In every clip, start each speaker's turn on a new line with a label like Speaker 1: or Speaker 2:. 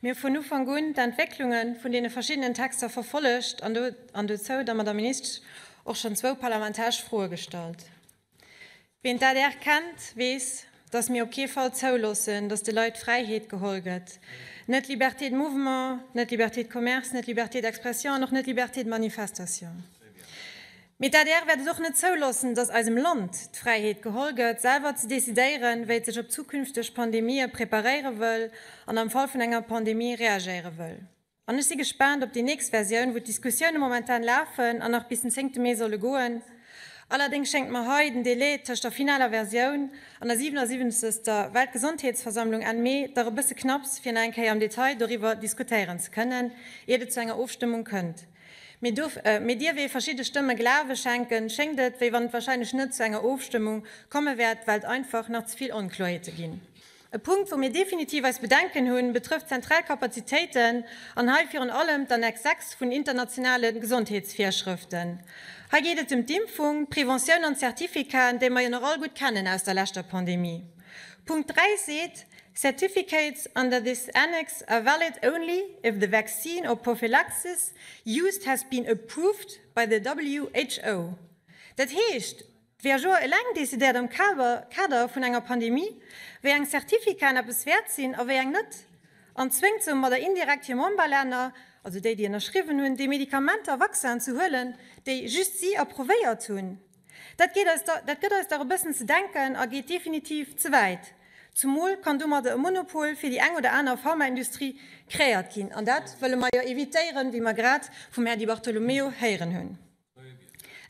Speaker 1: Mir hu vun Ufank un d'Entwécklunge vun deene verschiddenen Texter verfollegt an dozou der Madame Ministesch och schonn zwou parlamentaresch Froe gestallt. Wien d'ADR kennt, weess, datt mir op kee Fall zouloossen, datt de Leit d'Fräiheet geholl gëtt. Net d'Liberté de mouvement, net d'Liberté de commerce, net d'Liberté d'expression an och net d'Liberté de manifestation. Mee d'ADR wäert et och net zouloossen, datt eisem Land d'Fräiheet geholl gëtt, selwer ze decidéieren, wéi et sech op zukünfteg Pandemië preparéiere wëll an am Fall vun enger Pandemie reagéiere wëll. An ech si gespaant op déi nächst Versioun, wou d'Diskussioune momentan lafen an nach bis den zéngte Mee solle goen. Allerdéngs schéngt mer hei den Delai tëscht der finaler Versioun an der 77. Weltgesondheetsversammlung Enn Mee dach e bësse knapps, fir nach eng Kéier am Detail doriwwer diskutéieren ze kënnen, iert et zu enger Ofstëmmung kënnt. Mee dierf ee verschidde Stëmme Glawe schenken, schéngt et, wéi wann et warscheinlech net zu enger Ofstëmmung komme wäert, well et einfach nach ze vill Onkloerheete ginn. E Punkt, wou mir definitiv eis Bedenken hunn, betrëfft d'zentral Kapazitéiten an hei virun allem d'Annex 6 vun internationale Gesondheetsvirschrëften. Hei geet et ëm d'Impfung, d'Preventioun an d'Certificaten, déi mer jo nach all gutt kennen aus der leschter Pandemie. Punkt 3 seet, Certificates under this annex are valid only if the vaccine or prophylaxis used has been approved by the WHO. Dat heescht, D'WHO eleng decidéiert am Kader vun enger Pandemie, wéi eng Certificaten eppes wäert sinn a wéi eng net, an zwéngt soumadder indirekt hir Memberlänner, also déi, déi ënnerschriwwen hunn, déi Medikamenter a Vaccinen ze huelen, déi just si approvéiert hunn. Dat geet eis dat gëtt eis dach e bëssen ze denken a geet definitiv ze wäit. Zumol kann domadder e Monopol fir déi eng oder aner Pharmaindustrie kreéiert ginn, an dat wëlle mer jo evitéieren, wéi mer grad vum Här Di Bartolomeo héieren hunn.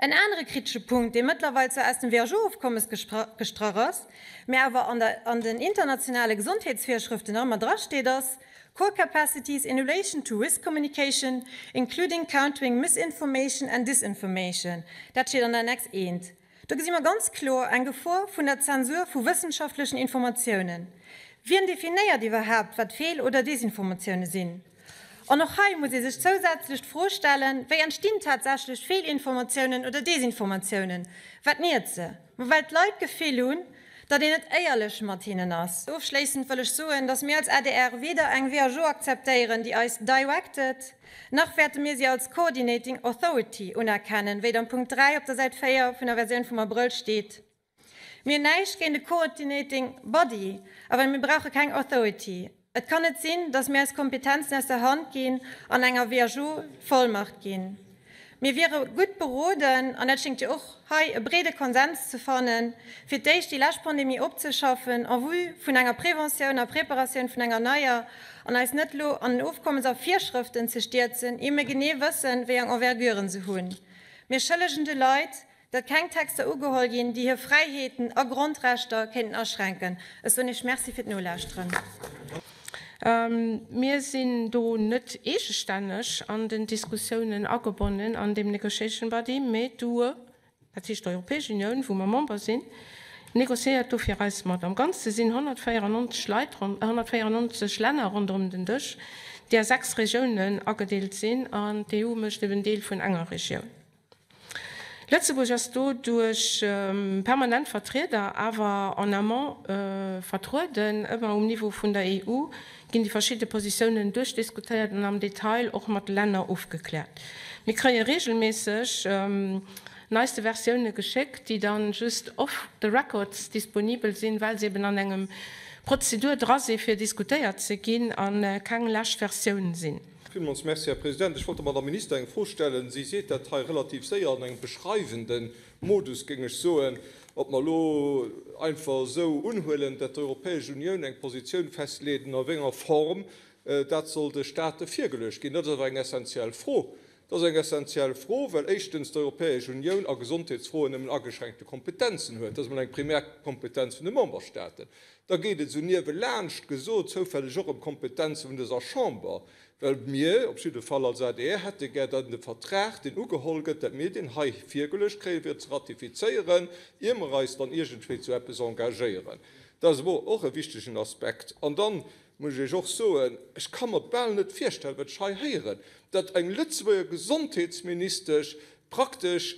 Speaker 1: En anere kritesche Punkt, dee mëttlerweil zwar aus dem WHO-Ofkommes gestrach ass, mä awer an den internationale Gesondheetsvirschrëften nach ëmmer drasteet, ass, Core capacities in relation to risk communication, including countering misinformation and disinformation. Dat steet an der Annex I. Do gesi mer ganz kloer eng Gefor vun der Zensur vu wëssenschaftlechen Informatiounen. Wien definéiert iwwerhaapt, wat Feel oder Desinformatioune sinn? An och hei muss ee sech zousätzlech d'Fro stellen, Wéi entstinn tatsächlech Feelinformatiounen oder Desinformatiounen? Wat niert se? Ma well d'Leit d'Gefill hunn, datt een net éierlech mat hinnen ass. Ofschléissend wëll ech soen, datt mir als adr weder eng WHO akzeptéieren, déi eis directed, nach wäerte mir si als Coordinating Authority unerkennen, wéi et am Punkt 3 op der Säit 4 vun der Versioun vum Abrëll steet. Mir hunn näischt géint e Coordinating Body, awer mir brauche keng Authority. Et kann net sinn, datt mir eis Kompetenzen aus der Hand ginn an enger WHO d'Vollmacht ginn. Mir wiere gutt beroden, an dat schéngt jo och hei e breede Konsens ze fannen, fir d'éischt déi lescht Pandemie opzeschaffen en vue vun enger Preventioun a Preparatioun vun enger neier, an eis net elo an en Ofkommes a Virschrëften ze stierzen, ier mir genee wëssen, wéi eng Enverguren se hunn. Mir schëllegen de Leit, Datt keng Texter ugeholl ginn, déi hir Fräiheeten a Grondrechter kéinten aschränken. Ech soen Iech Merci fir d'Nolauschteren.
Speaker 2: Mir sinn do net eegestänneg an den Diskussiounen agebonnen an deem Negotiation Body, mee d'UE, dat heescht d'Europäesch Unioun, wou mer Member sinn, négociéiert do fir eis mat. Am Ganze sinn 194 Leit, 194 Länner ronderëm den Dësch, déi a 6 Regiounen agedeelt sinn, an d'EU mécht eben Deel vun enger Regioun. Lëtzebuerg ass do duerch permanent Vertrieder awer en amont vertrueden. Ëmmer um Niveau vun der EU ginn déi verschidde Positiounen duerchdiskutéiert an am Detail och mat de Länner ofgekläert. Mir kréie reegelméisseg neiste Versioune geschéckt, déi dann just off the records disponibel sinn, well se eben an engem Prozedur dra si fir diskutéiert ze ginn a keng lescht Versioun sinn.
Speaker 3: Villmools Merci, Här President. Ech wollt der Madame Minister eng Fro stellen. Si seet dat hei relativ séier an engem beschreiwende Modus, géing ech soen, ob mer elo einfach esou unhuelen, dat d'Europäesch Unioun eng Positioun festleet, an a wéi enger Form dat soll de State virgeluecht ginn. Dat ass awer eng essenziell Fro. Dat ass eng essenziell Fro, well éischtens d'Europäesch Unioun a Gesondheetsfroen nëmmen ageschränkte Kompetenzen huet. Dat ass emol eng primär Kompetenz vun de Memberstaten. Da geet et esou niewelaanscht gesot zoufälleg och ëm d'Kompetenze vun dëser Chamber, well mir, op jidde Fall als adr, hätte gär, datt de Vertrag, deen ugeholl gëtt, datt mir deen hei virgeluecht kréien, fir ze ratifizéieren, ier mer eis dann iergendwéi zu eppes engagéieren. Dat ass awer och e wichtegen Aspekt. An da muss ech Iech och soen, ech ka mer bal net virstellen, wat ech hei héieren, datt eng Lëtzebuerger Gesondheetsministesch praktesch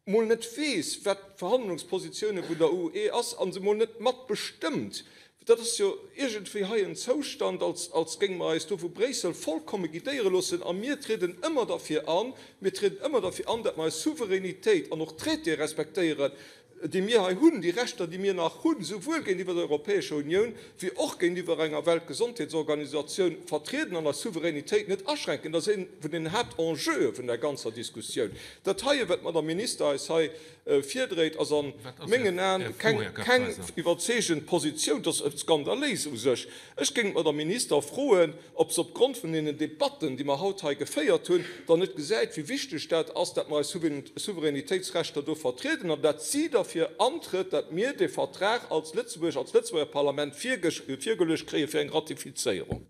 Speaker 3: mol net weess, wat d'Verhandlungspositioune vun der UE ass a se mol net matbestëmmt. Dat ass jo iergendwéi hei en Zoustand, als, als géinge mer eis do vu Bréissel vollkomme guidéiere loossen. A mir trieden ëmmer derfir an, mir trieden ëmmer derfir an, datt mer eis Souveränitéit an och d'Traitéë respektéieren, déi mir hei hunn, déi Rechter, déi mir nach hunn, souwuel géintiwwer der Europäescher Unioun wéi och géintiwwer enger Weltgesondheetsorganisatioun vertrieden an eis Souveränitéit net aschränken. Dat ass ee vun den Haaptenjeue vun der ganzer Diskussioun. Dat heie, wat d'Madame Minister eis hei virdréit, ass a mengen Aen keng iwwerzeegend Positioun. Dat ass skandaléis u sech. Ech géing d'Madame Minister froen, ob se opgrond vun deenen Debatten, déi mer haut hei geféiert hunn, dann net gesäit, wéi wichteg dat ass, dat mer eis Souveränitéitsrechter do vertrieden an dat si derfir antrëtt, dat mir dee Vertrag als Lëtzebuerg, als Lëtzebuerger Parlament virgeluecht kréie fir eng Ratifizéierung.